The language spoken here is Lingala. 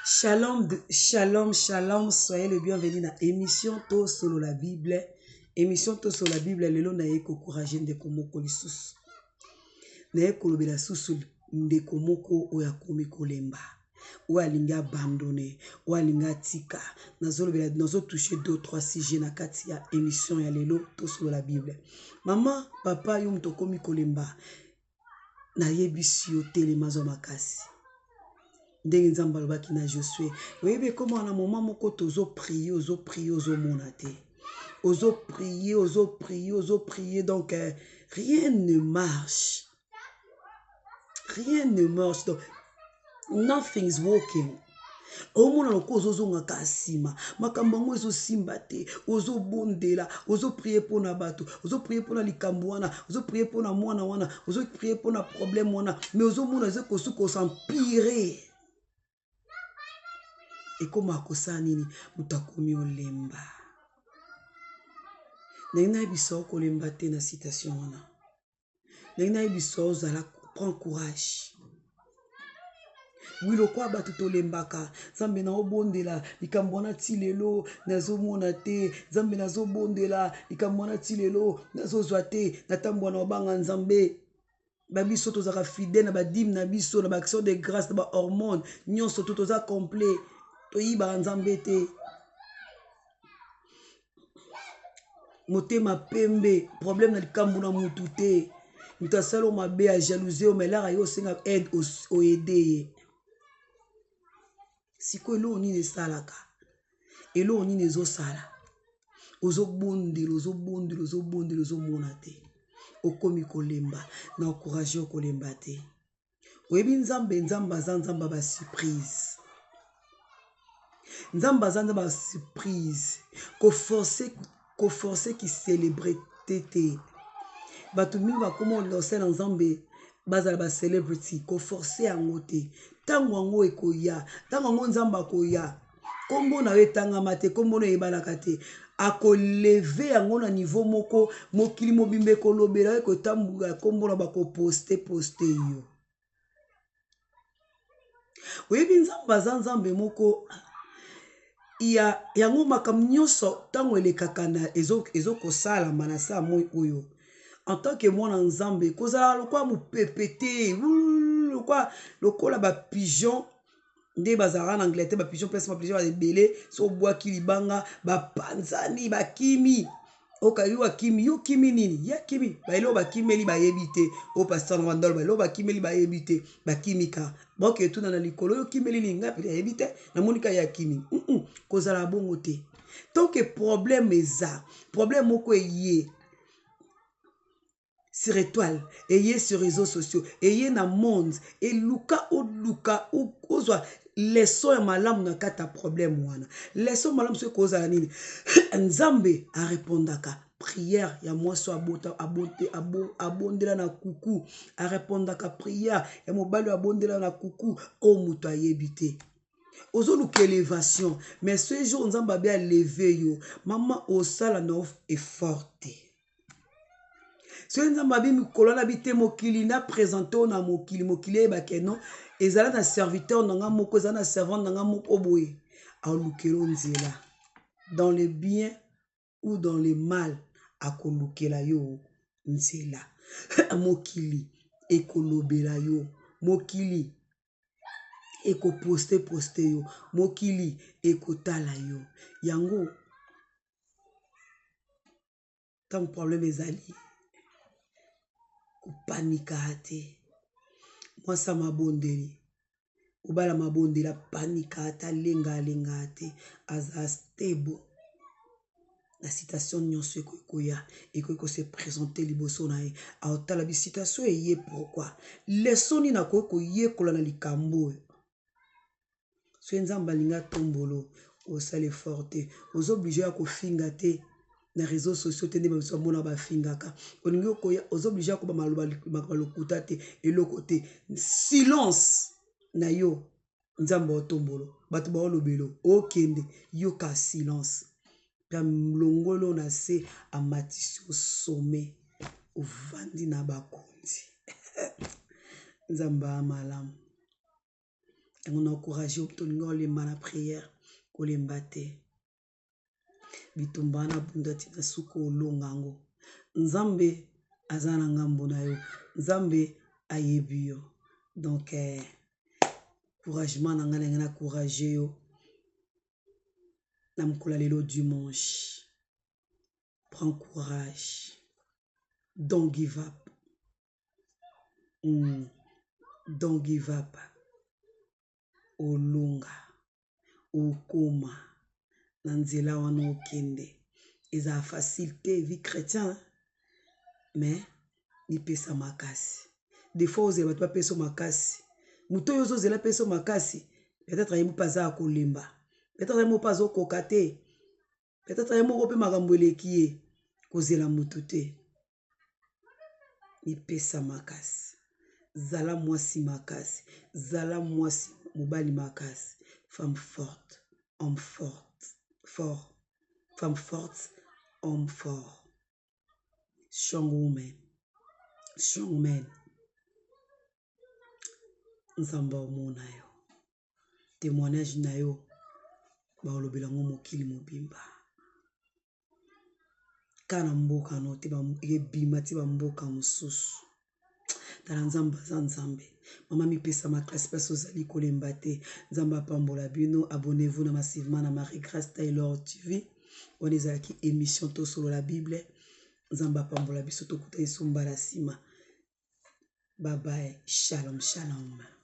Shalom, shalom, shalom, soyez le bienvenu na émission To Solo la Bible. Émission To Solo la Bible, lelo na ye kocourage ndeko moko lisusu. Na ye kolobela susu ndeko moko oyo akomi kolemba. Oyo alingi abandonne, oyo alingi atika. Nazolobela, nazo toucher deux trois sujets na kati ya émission ya lelo To Solo la Bible. Mama, papa, yo moto okomi kolemba. Nayebisi yo telema zwa makasi. Ndenge Nzambe alobaki na Josue. Oyebi ekoma na moment moko tozo prier, ozo prier, ozomona te. Ozo prier, ozo prier, ozo prier donc euh, rien ne marche. Rien ne marche. Donc nothing is working. Omona lokola ozozongaka nsima, makambo yango ezosimba te, ozobondela, ozoprie mpo na bato, ozoprie mpo na likambo wana, ozoprie mpo na mwana wana, ozoprie mpo na problème wana, mais ozomona eza kosu kosampire. Ekoma kosala nini? Moto akomi olemba. Ndenge nayebisa yo kolemba te na citation wana. Ndenge nayebisa yo ozala prend courage. Wi lokola bato tolembaka, Nzambe naobondela likambo wana ti lelo nazomona te, Nzambe nazobondela likambo wana ti lelo nazozwa te, natambwa na obanga Nzambe. Ba biso tozalaka fidèle na ba dime na biso, na ba action de grâce, na ba hormone nyonso to toza complet, toyibaka Nzambe te. Motema pembe, problème na likambo na mutu te. Moto asali yo mabe, a jalouse yo, mais lara yo osenga aide, oaide ye. Sikoyo eloko nini esalaka? Eloko nini ezosala? Ozobondela, ozobondela, ozobondela, ozomona te. Okomi kolemba. Na encourage yo kolemba te. Oyebi Nzambe, Nzambe aza Nzambe ya ba surprise. Nzambe aza Nzambe ya surprise. Ko forcer, ko forcer ki celebrite te. Bato mingi bakoma kolinga kosala Nzambe bazala ba celebrity, ko forcer yango te. Ntango yango ekoya, ntango yango Nzambe akoya, kombo na yo etangama te, kombo na yo eyebanaka te. Akoleve yango na niveau moko, mokili mobimba ekolobela yo, ekotambola kombo na bakoposte poste yo. Oyebi Nzambe aza Nzambe moko ya yango makambo nyonso ntango elekaka na ezokosalama na sa moi oyo. En tant que mwana Nzambe, kozala lokola mopepe te, lokola ba pigeon nde bazalaka na Angleterre, ba pigeon place ba pigeon ebele, so obwaki libanga bapanzani bakimi. Oka yo akimi, yo kimi nini? Ya kimi, ba eloko bakimeli bayebi te. O pasteur na ndolo ba eloko bakimeli bayebi te, bakimika. Boke tuna na likolo yo kimeli nini? Ngai pe nayebi te, namoni ka ya kimi. Kozala bongo te. Tant que problème eza, problème moko eye sur étoile, eye sur réseaux sociaux, eye na monde, eluka oluka ozwa leçon ya malamu na kati ya problème wana. Leçon malamu soki kozala nini? Nzambe arépondaka prière ya mwasi abondela na kuku, arépondaka prière ya mobali abondela na kuku oyo moto ayebi te. Ozoluka élévation, mais ce jour Nzambe abe alever yo, mama osala na effort te. Soki Nzambe abi mikolo na bi te mokili na présente oyo na mokili, mokili eyebake non, ezala na serviteur na nga moko, ezala na servante na nga moko boye, alukela nzela dans le bien ou dans le mal, akolukela yo nzela. Mokili ekolobela yo, mokili ekoposte poste yo, mokili ekotala yo. Yango ntango problème ezali, kopanika te. Mwasi ya mabondeli, mobali ya mabondeli apanika te, alenga alenga te, aza stable na situation nyonso ekoki koya, ekoki kose présenter liboso na ye. Aotala bi situation eye pourquoi, leçon nini akoki koyekola na likambo oyo. Soki Nzambe alingi atombolo, osala effort te, oza obligé ya kofinga te na réseaux sociaux te, nde babiso bamona bafingaka. Olingi okoya, oza obligé ya koba maloba lokuta te, eloko te, silence na yo Nzambe otombolo, bato baolobelo, okende yoka silence. Pe longolo na se amatisi au sommet, ovandi na bakonzi. Nzambe ya malamu. Yango na encourage yo tolingi olemba na prière, kolemba te. Bitumba wana bunda ti na suka olonga yango. Nzambe aza na ngambo na yo, Nzambe ayebi yo. Donc eh, couragement na ngai na ngai na courage yo na mokolo ya lelo dimanche. Prends courage, don't give up. Don't give up. Olonga, okoma na nzela wana okende. Ezala facile te vie chrétien, mais mipesa makasi. Des fois ozela bato bapesa makasi, moto oyo ozozela apesa makasi, peut-être ye mpe aza ya kolemba, peut-être ye moko mpe azokoka te, peut-être ye moko mpe makambo eleki ye. Kozela moto te, mipesa makasi. Zala mwasi makasi, zala mwasi mobali makasi. Femme forte, homme forte, fort. Femme forte, homme fort. Strong woman, strong man. Nzambe omona yo, témoignage na yo balobela yango mokili mobimba. Kaka na mboka no te, ebima ti bamboka mosusu. Tala, Nzambe aza Nzambe. Mama, mipesa makasi mpasi ozali kolemba te. Nzambe apambola bino. Abonnez-vous na massivement na Marie Grace Taylor TV. Wana ezalaki émission Tosolola Bible. Nzambe apambola biso, tokuta biso mbala nsima. Bye bye, shalom shalom.